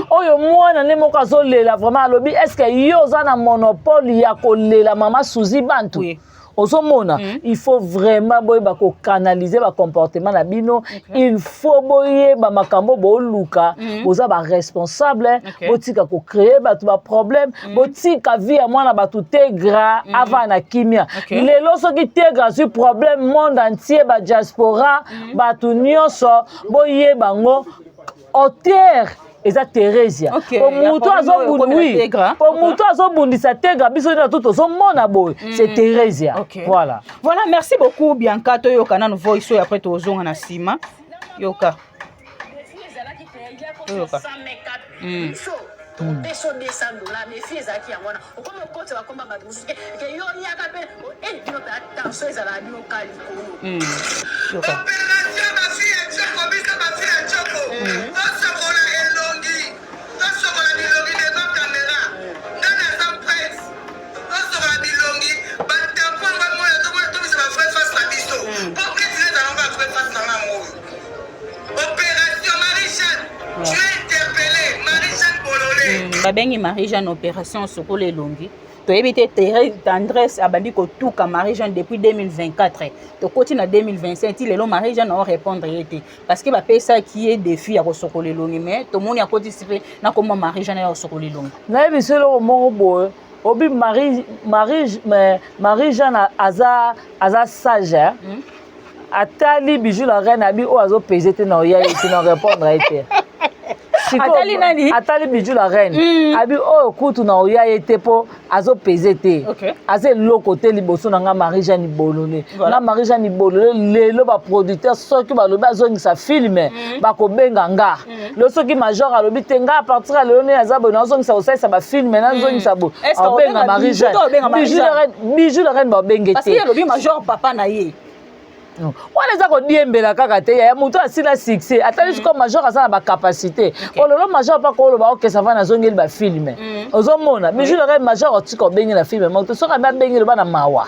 C: Oyo mwana nde moko azolela vraiment, alobi est ce que yo oza na monopole ya kolela mama Suzi bantu? Ozomona, il faut vraiment boyeba kocanaliser bacomportement na bino. Il faut boyeba makambo booluka. Boza baresponsable. Botika kocréer bato baproblème. Botika vie ya mwana bato Tegra ava na kimia. Lelo soki Tegra azwi problème, monde entier, badiaspora, bato nyonso boyeba ngo auteur eza Thérésia. Po motu oui, po motu azobundisa Tegra, biso nde to tozomona boye, c'est Thérésia. Voilà.
A: Voilà, merci beaucoup Bianca. Toyoka nanu voice oyo, après tozonga na nsima. Yoka, toyoka.
K: Topesa 200 $. Défi ezalaki yango wana, okomi okotisa bakomba bato mosusu ke yo yaka mpe bino mpe attention ezalaka bino ka likolo.
L: Opération bafille ya Tshoko, biso bafille ya Tshoko tosokola elongi, tosokola bilongi devant caméra. Nga naza presse, tosokola bilongi, batampon bamona, tomona, tobisa bavrai face na biso, po presse ezalanga bavrai face na nga. Oyo opération Marie.
A: Babengi Marie Jeanne opération sokola elongi. Toyebi te Tendresse abandi kotuka Marie Jeanne depuis 2024. Tokoti na 2025 ti lelo Marie Jeanne ao répondre ye te parce que bapesaki ye défi ya kosokola elongi mais tomoni akotisi mpe na komba Marie Jeanne ya kosokola elongi.
C: Nayebi so eloko moko boye obi Marie Marie Marie Jeanne aza aza sage hein? Atali Bijou la reine abi oyo azopese te na oya ye te na répondre ye te.
A: Atali nani?
C: Atali Bijou la reine. Abi oyo kutu na oya ye te mpo azopese te. Aza eloko te liboso na nga Marie Jeanne Bolole. Nga Marie Jeanne Bolole lelo baproducteur soki balobi azongisa film bakobenga nga. Lelo soki major alobi te nga a partir ya lelo nde naza boye nazongisa kosalisa bafilme nazongisa boye aobenga Marie Jeanne. Bijou la reine babenge
A: te. Parce que alobi major papa na ye.
C: Wana eza kodiembela kaka te yaya moto asila succès atali sikoyo major aza na bacapacité ololo major mpa koloba okesa va nazongeli bafilme ozomona Bijou la reine major otika obenge na filme moko te soki abe abengeli oba na mawa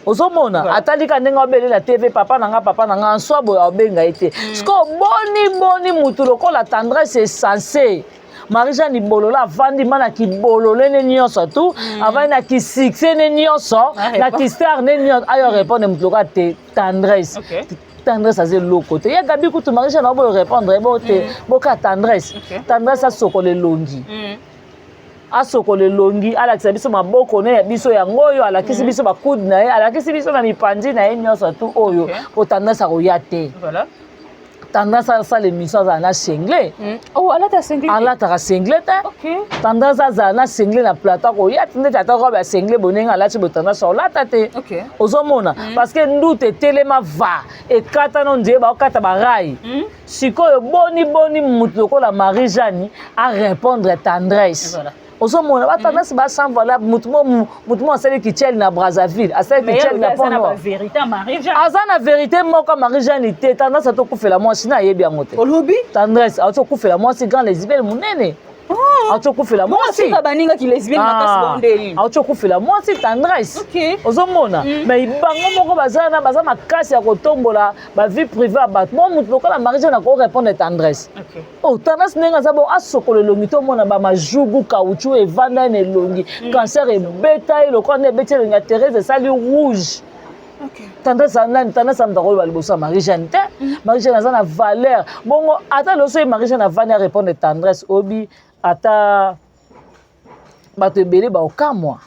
C: ozomona atali ka ndenge abelela tv papa na nga papa na nga answa boye aobenga ye te sikoyo boni boni mutu lokola Tendresse esense Marie Jeanne Bolola avandi ma na kibolole ne nyonso tu avandi na kisuccès ne nyonso na kistar ne nyonso ayo répondre mutu lokola te Tendresse. Tendresse aza eloko te ya Gabi kutu Marie Jeanne aoboyo répondre bo te boka Tendresse. Tendresse asokola elongi, asokola elongi, alakisa biso maboko ne ya biso yango oyo alakisi biso bakude na ye, alakisi biso na mipanzi na ye nyonso tu oyo po Tendresse akoya te. Tendresse asala émission azala na singlet.
A: Oh, alata singlet?
C: Alataka singlet te. Tendresse azala na singlet na plateau akoya te ndeti ata robe ya singlet boye ndenge alati boye Tendresse olata te. Ozomona parce que ndute etelema va ekatana ondie baokata barai. Sikoyo boni boni mutu lokola Marie Jeanne a répondre Tendresse. Ozomona batendresse ba sans valeur mutu mo asali kitiele na Brazzaville asali kitiele na Pont Noir aza na vérité moko Marie Jeanne te. Tendresse atokufela mwasi na ayebi yango te.
A: Olobi
C: Tendresse auti okufela mwasi grand lesbienne monene auti okufela mwasi auti okufela mwasi Tendresse ozomona mais bango moko baza na baza makasi ya kotombola bavie privée ya bato mo mutu lokola Marie Jeanne akorépondre Tendresse. Oh, Tendresse ndenge aza bon asokola elongi tomona bamajugu caoutchouc evanda ye na elongi cancer ebeta ye lokola nde ebeti elongi ya Thérèse esali rouge. Tendresse nani? Tendresse amutu akoloba liboso ya Marie Jeanne te. Marie Jeanne aza na valeur bongo ata loso ye Marie Jeanne avandi arépondre Tendresse obi ata bato ebele baokamwa.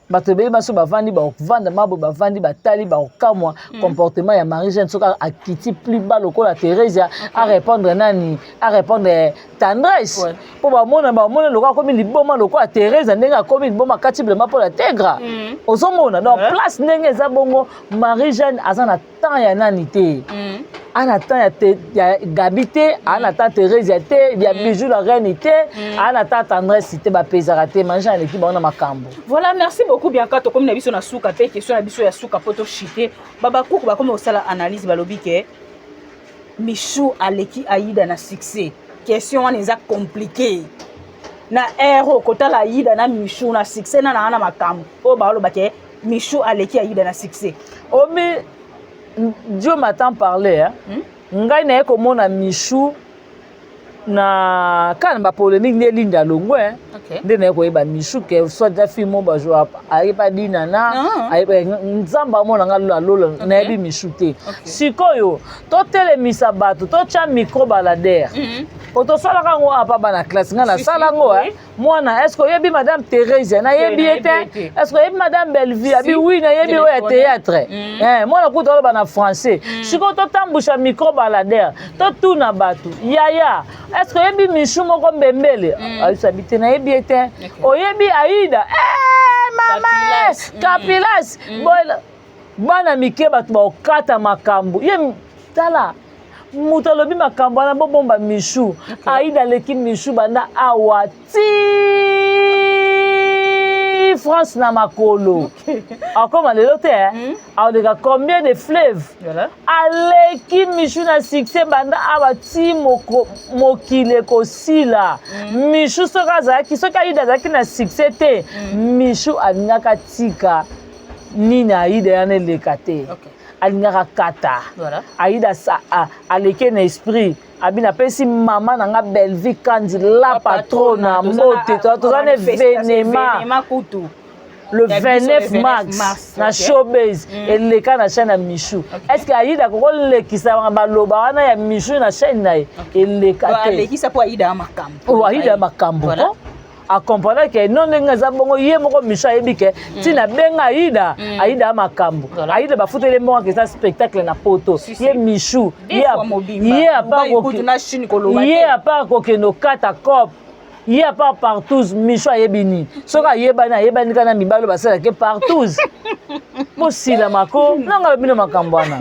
C: Bato ebele baso bavandi bavanda mabo bavandi batali bakokamwa comportement ya Marie Jeanne soki akiti plus bas lokola Thérésia arépondre nani arépondre Tendresse mpo bamona bamona lokola akomi liboma lokola Thérésia ndenge akomi liboma akati bilamba mpo na Tegra ozomona donc place ndenge eza bongo Marie Jeanne aza na temps ya nani te ana temps ya Gabi te ana temps Thérésia te ya Bijou la reine te ana temps Tendresse te bapezaka te Marie Jeanne aleki bango na makambo.
A: Voilà, merci beaucoup Bianca. Tokomi na biso na suka mpe question na biso ya suka po toshite babakuku bakomi kosala analyse balobi ke Michou aleki Aïda na succès. Question wana eza compliqué na ero kotala Aïda na Michou na succès na na makambo oyo baloba ke Michou aleki Aïda na succès.
C: Omi Dieu m'a tant parlé hein? Ngai naye komona Michou na kaka na bapolémique nde Linda Longwe nde naye koyeba Michou ke soit ja fille mo bazwa ayeba dinana nzambe amona nga lola lola nayebi Michou te. Sikoyo totelemisa bato totya micro baladeur po tosalaka yango apa bana classe ngai nasala yango mwana est ce que oyebi madame Thérèse nayebi ye te est ce que oyebi madame Bellevue abi oui nayebi oyo ya théâtre mwana kuta oloba na français. Sikoyo totambwisa micro baladeur totuna bato yaya est ce que oyebi Michou moko mbembele ayisabi te nayebi ye te oyebi Aïda mama Kapilas bana mike bato baokata makambo ye tala moto alobi makambo wana bobomba Michou Aïda aleki Michou banda awa ti France na makolo akoma lelo te aleka combien de fleuve aleki Michou na succès banda awa ti mokili ekosila. Michou soki azalaki soki Aïda azalaki na succès te Michou alingaka tika nini Aïda yana eleka te. Alingaka kata.
A: Voilà.
C: Aida aleki na esprit. Abi napesi mama na nga Bellevue Kandi la patrona mbote, toza na événement
A: kutu
C: le 29 mars na showbase eleka na chaîne ya Michou. Est ce que Aida kokolekisa baloba wana ya Michou na chaîne na ye? Eleka te.
A: Alekisa mpo Aida ya makambo.
C: Oh, Aida ya makambo ko acomprendre ke non, ndenge eza bongo, ye moko Michou ayebi ke ntina benga Aida. Aida ya makambo, Aida bafuteli mbongo eza spectacle na poto. Ye Michou, ye à part kokende okata cop, ye à part partout, Michou ayebi nini? Soki ayebani, ayebani kaka na mibali oyo basalaki partout. Bosila mako nanga bino makambo wana.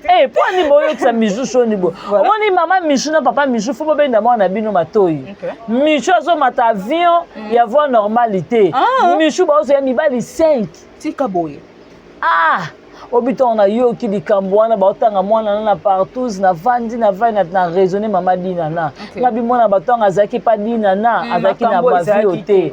C: Eh, mpo ani boyokisa Michou soni bo? Omoni mama Michou na papa Michou, fo bobenda mwana na bino matoi. Michou azomata avion ya voie normale te. Michou baozoya mibali 5.
A: Tika boye.
C: Ah, obi ntongo nayoki likambo wana, baotanga mwana na na partout, navandi, navandi na raisonne. Mama Dina na ngabi mwana bato azalaki pa Dina na azalaki na bavio te.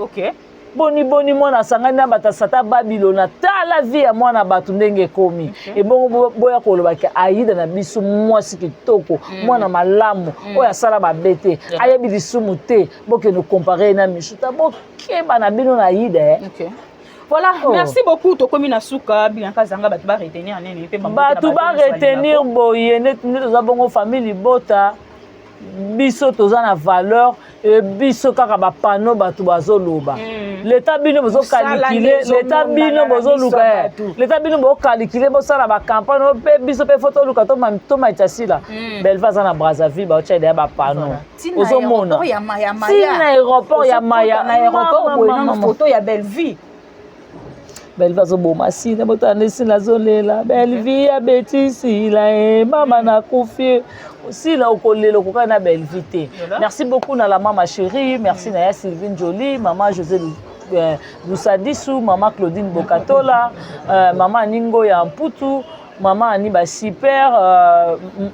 C: Boni boni mwana asangani na bato asata Babilona. Tala vie ya mwana bato ndenge ekomi. Ebongo boya kolobaki Aida na biso, mwasi kitoko, mwana malamu, oyo asala mabe te, ayebi lisumu te. Bokende compare na Michu ta, bokeba na bino na Aida, eh.
A: Voilà, oh. Merci beaucoup. Tokomi na suka, Bianca Zanga, bato ba retenir nini pe?
C: Bato ba retenir boye: neti nde toza bongo, famille libota, biso toza na valeur. E biso kaka bapano, bato bazoloba leta, bino bozokalikile leta, bino bozoluka leta, bino bokalikile, bosala bacampagne oyo mpe biso mpe fo toluka tomaita sila. Belva aza na Brazzaville, baotya deya bapano, ozomona ntina aéroport ya Maya.
A: Na aéroport boye nano photo ya Bellevue.
C: Belvi azoboma Sila, botala nde Sila azolela. Belvi abeti Sila e mama nakufi. Sila okolela, okokani na Belvi te. Merci beaucoup na la mama chérie, merci na ya Sylvine Jolie, mama José Lusadisu, mama Claudine Bokatola, mama Aningo ya Mputu, mama Ani Basiper,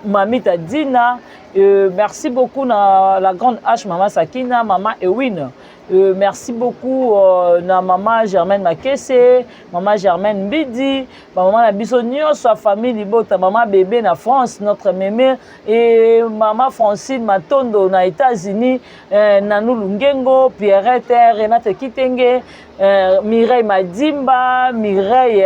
C: mamita Dina. Merci beaucoup na la grande H, mama Sakina, mama Ewin. Merci beaucoup na mama Germaine Makese, mama Germaine Mbidi, bamama na biso nyonso ya famille libota, mama Bébé na France, notre mémé, et mama Francine Matondo na États-Unis, Nanou Lungengo, Pierrette, Renate Kitenge, Mireille Madimba, Mireille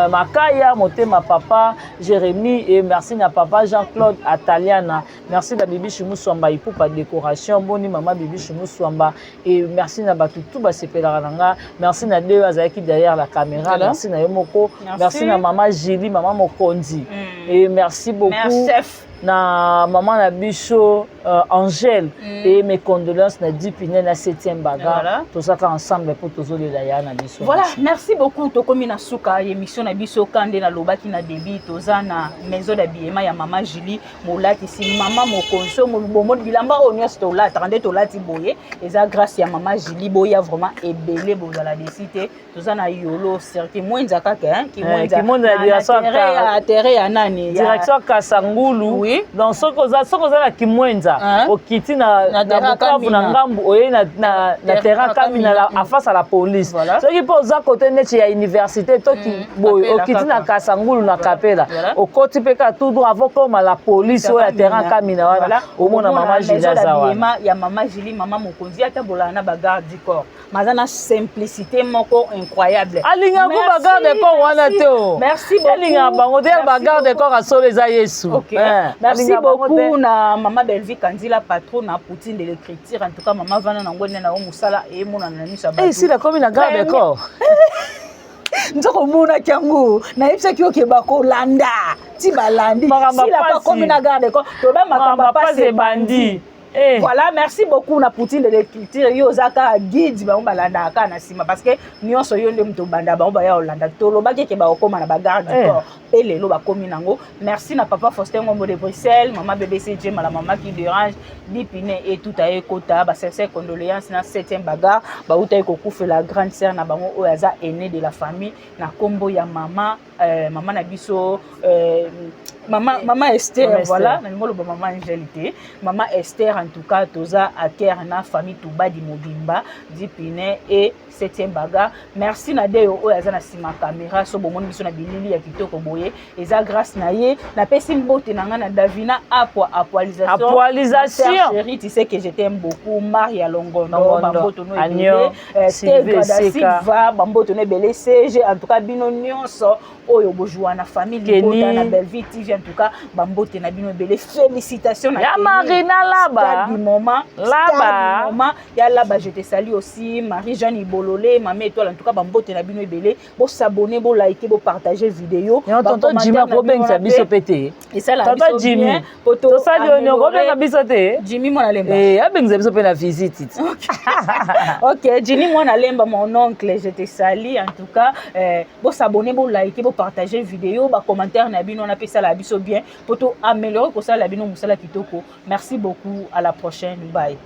C: Makaya, Motema papa Jérémy, et merci na papa Jean-Claude Ataliana. Merci na Bibi Chimuswamba Ipupa décoration, boni mama Bibi Chimuswamba, et merci na bato tout basepelaka na nga. Merci na deux azalaki derrière la caméra.
A: Voilà.
C: Merci na yo moko.
A: Merci.
C: Merci na mama Julie, mama Mokonzi. Et merci beaucoup.
A: Merci, chef.
C: Na mama na biso Angèle et mes condoléances na Dipine na 7e bagarre.
A: Voilà.
C: Tozaka ensemble po tozolela ya na biso.
A: Voilà, merci beaucoup. Tokomi na suka émission na biso. Kande nalobaki na début, toza na maison d'habillement ya mama Julie Molatisi, mama mokonzi. So bomoni bilamba oyo nyonso tolataka, nde tolati boye, eza grâce ya mama Julie. Boya vraiment ebele, bozala desi te. Toza na Yolo circuit Mwenza kaka, hein?
C: Kimwenza. Kimwenza ya direction ya
A: terrain ya nani?
C: Direction Kasangulu.
A: Oui.
C: Donc soki oza na Kimwenza, okiti na
A: terrain
C: Bukavu na
A: Kamina.
C: ngambu oyei na terrain Kamina, en face à la police. Soki mpe oza kote neti ya université to boye,
A: Kapela
C: okiti na
A: kaka.
C: Kasangulu na Kapela, okoti mpe kaka tout droit avant koma la police oyo ya terrain Kamina wana, omona mama Julie aza wana.
A: Ya mama Julie, mama mokonzi, atambolaka na bagarde du corps, maza na simplicité moko incroyable.
C: Alingaka ku bagarde corps wana te o.
A: Merci beaucoup.
C: Alingaka bango te. Bagarde corps asolo eza Yesu.
A: Ok. Merci
C: Alingaka bango te.
A: Beaucoup na mama Bellevue Kanzila, patron na Poutine de l'écriture. En tout cas, mama vana na ngwene na yo, mosala emonana na miso ya bato.
C: Eh, sila komi na garde corps.
A: Nzoko omonaki yango, nayebisaki oke bakolanda ti balandi.
C: Makambo
A: Sila
C: pasi.
A: pa komi na garde corps, toba makambo
C: Makambo
A: pasi
C: pasi ebandi. Eh.
A: Voilà, merci beaucoup na Poutine de l'écriture. Yo oza kaka guide, bango balandaka kaka na nsima, parce que nyonso yo nde moto obanda, bango baya kolanda. Tolobaki eke bakokóma na bagarde du
C: Eh.
A: corps, mpe lelo bakomi nango. Merci na papa Faustin Ngombo de Bruxelles, mama BBC Jemala, mama qui dérange Dipine etuta ekota. Basincère condoléance na 7e bagarre, bautaki kokufela grande sœur na bango oyo aza aîné de la famille, na nkombo ya mama na biso, mama Esther.
C: Mama Esther.
A: Voilà, nalingi oloba mama Angèle te, mama Esther. En tout cas, toza à cœur na famille Tubadi mobimba, Dipine et 7e bagarre. Merci na Deyo oyo aza na nsima caméra. So bomoni biso na bilili ya kitoko boye. boye, eza grâce na ye. Napesi mbote na ngai na Davina Apwa, Apoalisation.
C: Apoalisation.
A: Chérie, tu sais que je t'aime beaucoup. Maria Longondo,
C: Longondo.
A: bamboto no
C: Agno,
A: ebele.
C: Sylvie
A: Tegra da
C: Eseka.
A: Silva, bamboto no ebele. CG, en tout cas bino nyonso oyo bozwa na famille
C: Kenny.
A: Libota na Bellevue TV, en tout cas bambote na bino ebele. Félicitations na
C: Ya
A: Kenny.
C: Marina Laba.
A: Star du moment.
C: Laba.
A: Star du moment. Ya Laba, je te salue aussi. Marie-Jeanne Ibololé, Mamé Étoile, en tout cas bambote na bino ebele. Bo s'abonner, bo liker, bo partager vidéo.
C: Yo,
A: Ba
C: tonton Jimmy
A: commentaire na bino
C: akobengisa
A: wana
C: biso
A: pe.
C: pe te.
A: Esala
C: Tonton
A: biso
C: Jimmy,
A: bien, po to
C: tosali oyo
A: améliorer.
C: okobenga biso te.
A: Jimmy mwana lemba.
C: Eh, abengisa biso mpe na visite.
A: Ok, Jimmy mwana lemba, mon oncle, je te salue en tout cas. Bo s'abonner, bo liker, bo partager vidéo, ba commentaire na bino na pesala biso bien po to améliorer kosala bino musala kitoko. Merci beaucoup, à la prochaine. Bye.